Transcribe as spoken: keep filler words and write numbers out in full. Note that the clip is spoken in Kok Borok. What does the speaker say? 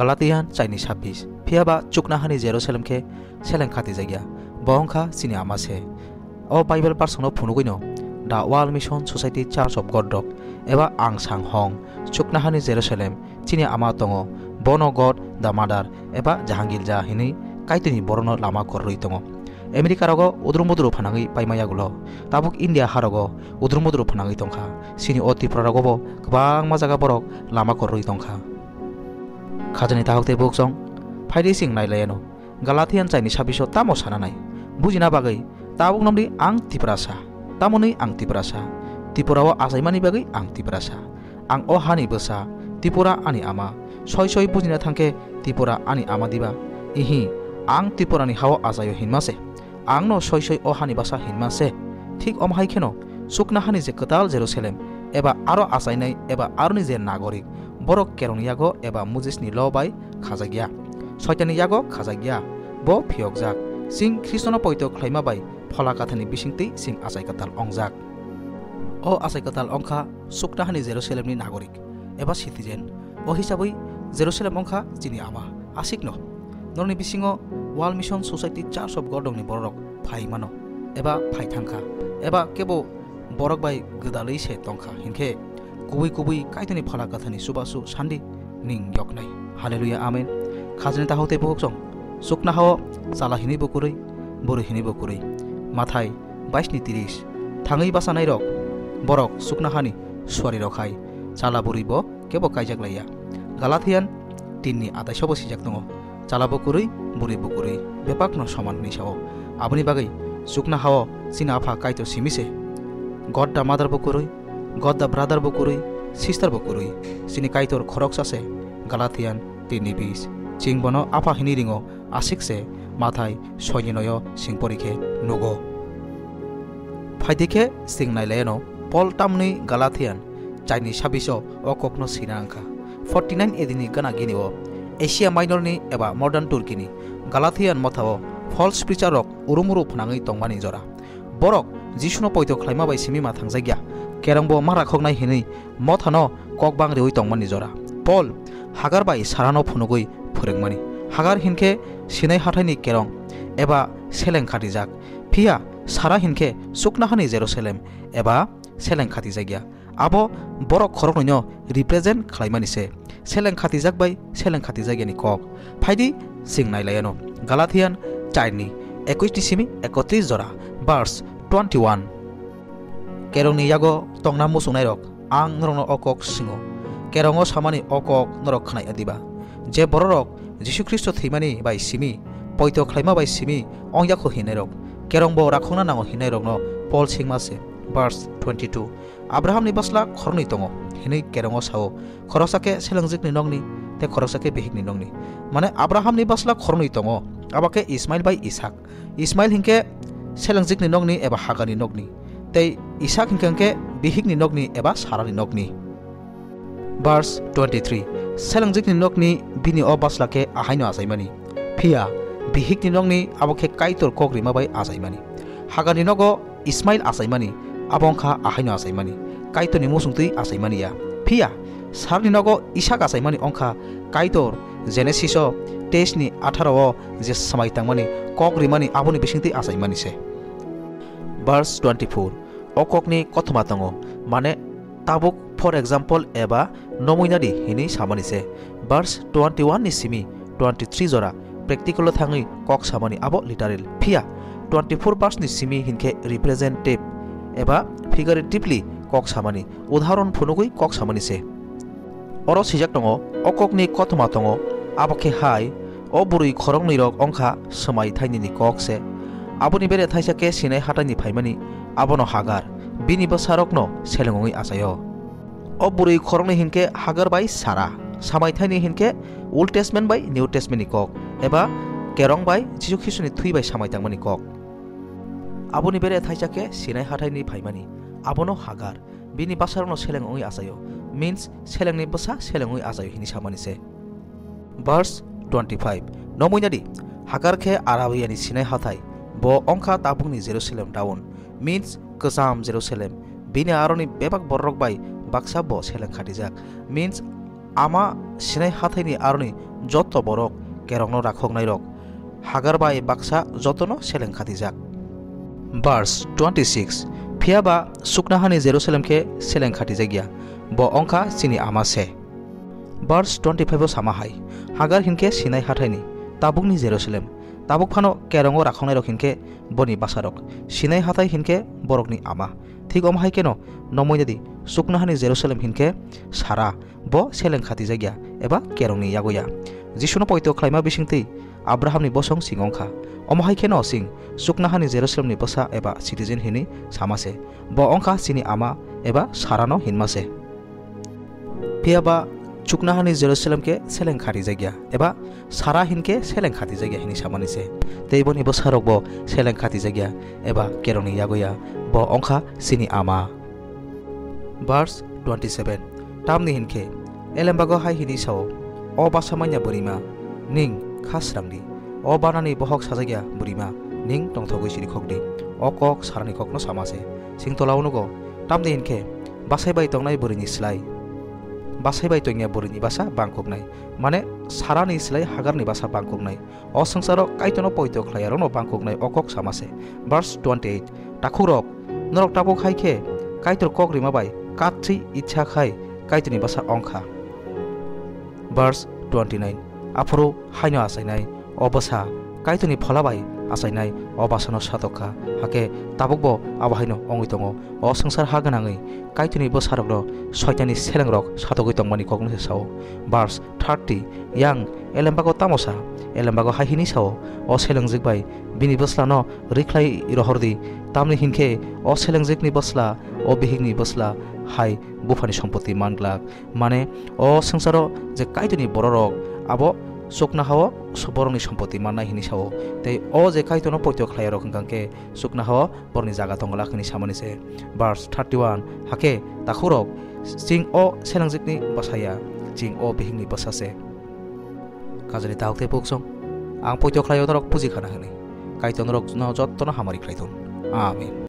Galatian chaini sabbish. Phiya ba chukna hani Jerusalem khe seleng khatijakya, bo wngkha chini ama se. O Bible parsongno phunugwino The World Mission Society Church of God rok eba ang sang hong, chukna hani Jerusalem chini ama tongo, bono God the Mother eba Jahangilja hinwi Kaitorni borokno lama kororwi tongo. America rogo udru mudru phanangwi paima yagulo, tabuk India harogo udru mudru phanangwi tongkha. Chini o Tripura rogobo kwbangma jaga borok lama kororwi tongkha. Khajani tahok tei buksong, phaidi chwng nailayano. Galatian chaini sabbish o tamo sana nai? Bujina bagwi tabuk nongdi ang Tiprasa. Tamoni ang Tiprasa. Tripura o achaimani bagwi ang Tiprasa. Ang o hani bwsa, Tripura ani ama. Soi soi bujina thangkhe Tripura ani ama diba? Ihi, ang Tripurani hao achaio hinma se. Ang no soi soi o hani bwsa hinma se. Thik omo hai kheno, chukna hani je kwtal Jerusalem, eba aro achainai, eba aroni je nagorik, borok kerongni yago eba Moses ni law bai khajakya, Soitanni yago khajakya, bo phiyokjak. Chwng Khristono poito khlaima bai Phola Kathani bisingtwi chwng achai kwtal ongjak. O achai kwtal ongkha chukna hani Jerusalemni nagorik eba citizen. O hisabwi Jerusalem ongkha chini ama. Asikno, norokni bisingo World Mission Society Church of God rokni bororok phai mano, eba phai thangkha, eba kebo borok bai gwdalwi se tongkha hinkhe, kubui kubui Kaitorni Phola Kathani chubachu sandi ning yoknai. Hallelujah, amen. Khajani tahok tei bukhuk song, chukna hao chala hinwi bo kwrwi, bwrwi hinwi bo kwrwi. Mathai bais ni tris. Thangwi bachanairok, borok chukna hani suari rok hai, chala bwrwi bo kebo kaijak laiya. Galatian tin ni atais o bo swijak tongo, chala bo kwrwi, bwrwi bo kwrwi, bebak no soman hinwi sao. Aboni bagwi chukna hao chini Apha Kaitor simi se. God the Mother bo kwrwi, God the Brother bo kwrwi, sister bo kwrwi, chini Kaitor khoroksa se. Galatian tin ni bis. Chwng bono Apha hinwi ringo, aswk se. Mathai soi ni noi o chwng pori khe nugo. Phaidi khe chwng nailayano, Paul tamni Galatian chaini sabbish o o kokno swina wngkha. Forty nine A D ni gana gini o Asia Minor ni eba modern Turkey ni Galatian motha o false preacher rok urumuru phnangwi tongmani jora. Borok Jisuno poito khlaima bai simi ma thangjakya, kerongbo ma rakhoknai hinwi mothano kok bang riwi tongmani jora. Paul Hagar bai Sarano phunugwi phwrwngmani. Hagar hinkhe Sinai hathaini kerong eba seleng khatijak, phiya Sara hinkhe chukna hani Jerusalem eba seleng khatijakya. Abo borok khoroknwino represent khlaimani se. Seleng khatijak bai seleng khatijakyani kok. Phaidi chwng nailayano. Galatian char ni ekwis ni simi ekotris jora, verse twenty one. Kerongni yago tongna muchungnairok, ang norokno o kok swngo. Kerongo samani o kok norok khwnai diba? Je bororok Jisu Khristo thwimani bai simi, poito khlaima bai simi ongya kho hinnairok, kerongbo rakhokna nango hinnairokno Paul singma se. Verse twenty two. Abrahamni bwsla khoroknwi tongo, hinwi kerongo sao, khoroksa khe selengjwkni nokni, tei khoroksa khe bihikni nokni. Mane Abrahamni bwsla khoroknwi tongo, abo khe Ismail bai Isak. Ismail hinkhe selengjwkni nokni eba Hagarni nokni, tei Isak hinkhe, hinkhe bihikni nokni eba Sarani nokni. Verse twenty three. Selengjwkni nokni bini o bwsla khe ahaino achaimani, phiya bihikni nokni abo khe Kaitor kok rima bai achaimani. Hagarni nogo Ismail achaimani, abo wngkha ahaino achaimani, Kaitorni muchungtwi achaimani ya. Phiya Sarani nogo Isak achaimani wngkha Kaitor Genesis o teis ni atharo o je swmai tangmani, kok rimani, aboni bisingtwi achaimani se. Verse twenty four. O kokni kothoma tongo, mane tabuk, for example eba nomuinadi hinwi samani se. Verse twenty one ni simi twenty three jora practical o thangwi kok samani, abo literal. Phiya twenty four verse ni simi hinkhe representative eba figuratively kok samani, udahoron phunugwi kok samani se. Oro swijak tongo, o kokni kothoma tongo, abo khe hai, o bwrwi khoroknwi rok wngkha swmai thainini kok se. Aboni bere thaisa khe Sinai hataini phaimani, abono Hagar, bini bwsarokno seleng wngwi achaio. O bwrwi khoroknwi hinkhe Hagar bai Sara, swmai thaini hinkhe Old Testament bai New Testament ni kok, eba kerong bai Jisu Khristoni thwi bai swmai tangmani kok. Aboni bere thaisa khe Sinai hataini phaimani, abono Hagar, bini bwsarokno seleng wngwi achaio, means selengni bwsa seleng wngwi achaio hinwi samani se. Verse twenty five. Nomuinadi, Hagar khe Arabia ni Sinai hathai, bo wngkha tabukni Jerusalem town, means kwcham Jerusalem. Bini aroni bebak bororok bai baksa bo seleng khatijak, means Ama Sinai hathaini aroni joto borok kerongno rakhoknairok Hagar bai baksa jotono seleng khatijak. Verse twenty-six, phiya ba chuknohani Jerusalem khe seleng khatijak ya, bo wngkha chini ama se. Verse twenty-five o sama hai, Hagar hinkhe Sinai hathaini, tabukni Jerusalem, tabuk phano kerongo rakhoknairok hinkhe boni bwsarok, Sinai hathai hinkhe borokni ama. Thik omo hai kheno nomoi nadi, chuknohani Jerusalem hinkhe Sara, bo seleng khatijak ya eba kerongni yago ya. Jisuno poito khlaima bisingtwi Abrahamni bosong ching wngkha. Omo hai kheno ching chuknohani Jerusalemni bwsa eba citizen hinwi sama se. Bo wngkha chini ama eba Sarano hinma se. Phiya ba chuknohani Jerusalem khe seleng khatijak ya eba Sara hinkhe seleng khatijak ya hinwi samani se. Tei boni bwsarokbo seleng khatijak ya eba kerongni yago ya. Bo wngkha chini ama. Verse twenty-seven, tamni hinkhe elembago hai hinwi sao, O basa manya bwrwima, ning kha srang di. O banani bohok sajak ya bwrwima, ning tongthogwi sirikhok di. O kok Sarani kokno sama se. Sing tolao nugo, tamni hinkhe basai bai tongnai bwrwini slai basai bai tongya bwrwini basa bangkuknai, mane Sarani slai Hagarni basa bangkuknai. O swngcharo Kaitorno poito khlaiyarokno bangkuknai o kok sama se. Verse twenty-eight, takhukrok, norok tabuk hai khe Kaitor kok rima bai kathwi ichha khai Kaitorni bwsa wng kha. Verse twenty-nine, aphuru haino achainai o bwsa Kaitorni phola bai achainai o bwsano satok kha, hakhe tabukbo abo haino wngwi tongo. O swngchar ha gwnangwi Kaitorni bwsarokno Soitanni selengrok satogwi tongmani kokno se sao. Verse thirty, yang elembago tamo sa? Elembago hai hinwi sao, O selengjwk bai bini bwslano rikhlai rohor di, tamni hinkhe o selengjwkni bwsla o bihikni bwsla hai buphani sompoti man glak. Mane, o swngcharo je Kaitorni bororok abo chuknohao borokni sompoti mannai hinwi sao, tei o je Kaitorno poito khlaiyarok hwnkha khe chuknohao borokni jaga tong glak hinwi samani se. Verse thirty-one, hakhe takhukrok, ching o selengjwkni bwsa ya, ching o bihikni bwsa se. Kajani dahok tei buksong, ang poito khlaio norok puji khana hwnwi. Kaitor norokno jottono hamari khlai thun. Amen.